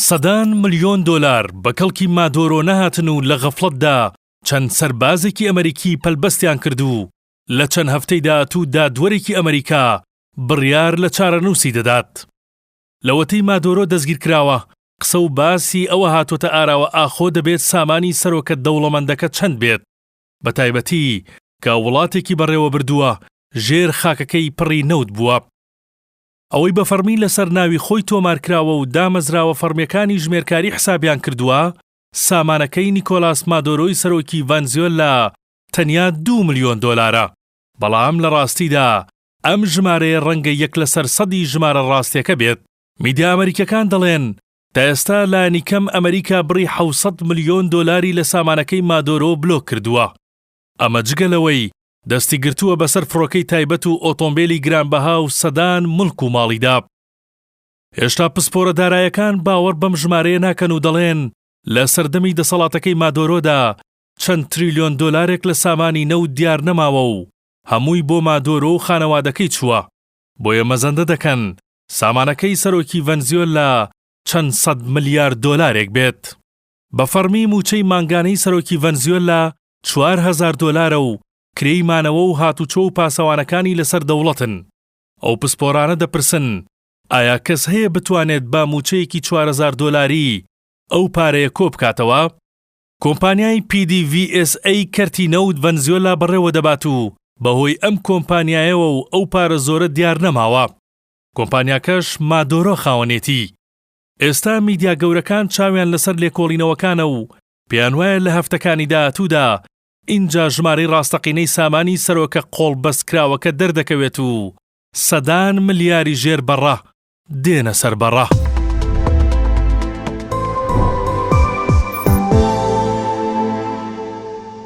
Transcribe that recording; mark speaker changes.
Speaker 1: سەدان ملیۆن دۆلار بە کەڵکی مادۆرۆ نەهاتن و لە غەفڵەتدا چەند سەربازێکی ئەمەریکی پەلبەستیان کرد و لە چەند هەفتەی داهاتوو دادوەرێکی ئەمەریکا بڕیار لە چارەنووسی دەدات. لەوەتەی مادۆرۆ دەستگیرکراوە، قسە و باسی ئەوە هاتۆتە ئاراوە ئاخۆ دەبێت سامانی سەرۆکە دەوڵەمەندەکە چەند بێت، بەتایبەتی کە وڵاتێکی بەڕێوەبردووە ژێر خاکەکەی پڕی نەوت بووە. ئەوەی بە فەڕمی لەسەر ناوی خۆی تۆمارکراوە و دامەزراوە فەڕمیەکانی ژمێرکاری حسابیان کردووە، سامانەکەی نیکۆلاس مادۆرۆی سەرۆکی ڤەنزیۆلا تەنیا دوو ملیۆن دۆلارە، بەڵام لە ڕاستیدا ئەم ژمارەیە ڕەنگە یەک لەسەر سەدی ژمارە ڕاستیەکە بێت. میدیا ئەمەریکیەکان دەڵێن، تا ئێستا لانیکەم ئەمەریکا بڕی 700 ملیۆن دۆلاری لە سامانەکەی مادۆرۆ بلۆک کردووە. ئەمە جگە لەوەی دەستی گرتووە بەسەر فڕۆکەی تایبەت و ئۆتۆمبێلی گرانبەها و سەدان موڵک و ماڵیدا. هێشتا پسپۆرە دارایەکان باوەڕ بەم ژمارەیە ناکەن و دەڵێن لە سەردەمی دەسەڵاتەکەی مادۆرۆدا چەند تریلیۆن دۆلارێک لە سامانی نەوت دیار نەماوە و هەمووی بۆ مادۆرۆ و خانەوادەکەی چووە، بۆیە مەزەندە دەکەن سامانەکەی سەرۆکی ڤەنزیۆلا چەند سەد ملیار دۆلارێک بێت. بە فەڕمی مووچەی مانگانەی سەرۆکی ڤەنزیۆلا 4000 دۆلارە و کرێی مانەوە و هاتوچۆ و پاسەوانەکانی لەسەر دەوڵەتن. ئەو پسپۆرانە دەپرسن ئایا کەس هەیە بتوانێت بە مووچەیەکی 4000 دۆلاری ئەو پارەیە کۆبکاتەوە؟ کۆمپانیای PDVSA کەرتی نەوت ڤەنزیۆلا بەڕێوە دەبات و بەهۆی ئەم کۆمپانیایەوە و ئەو پارە زۆرە دیار نەماوە. کۆمپانیاکەش مادۆرۆ خاوەنێتی. ئێستا میدیا گەورەکان چاویان لەسەر لێکۆڵینەوەکانە و پێیانوایە لە هەفتەکانی داهاتوودا ئینجا ژمارەی ڕاستەقینەی سامانی سەرۆکە قۆڵبەستکراوەکە دەردەکەوێت و سەدان ملیاری ژێر بەڕە دێنە سەر بەڕە.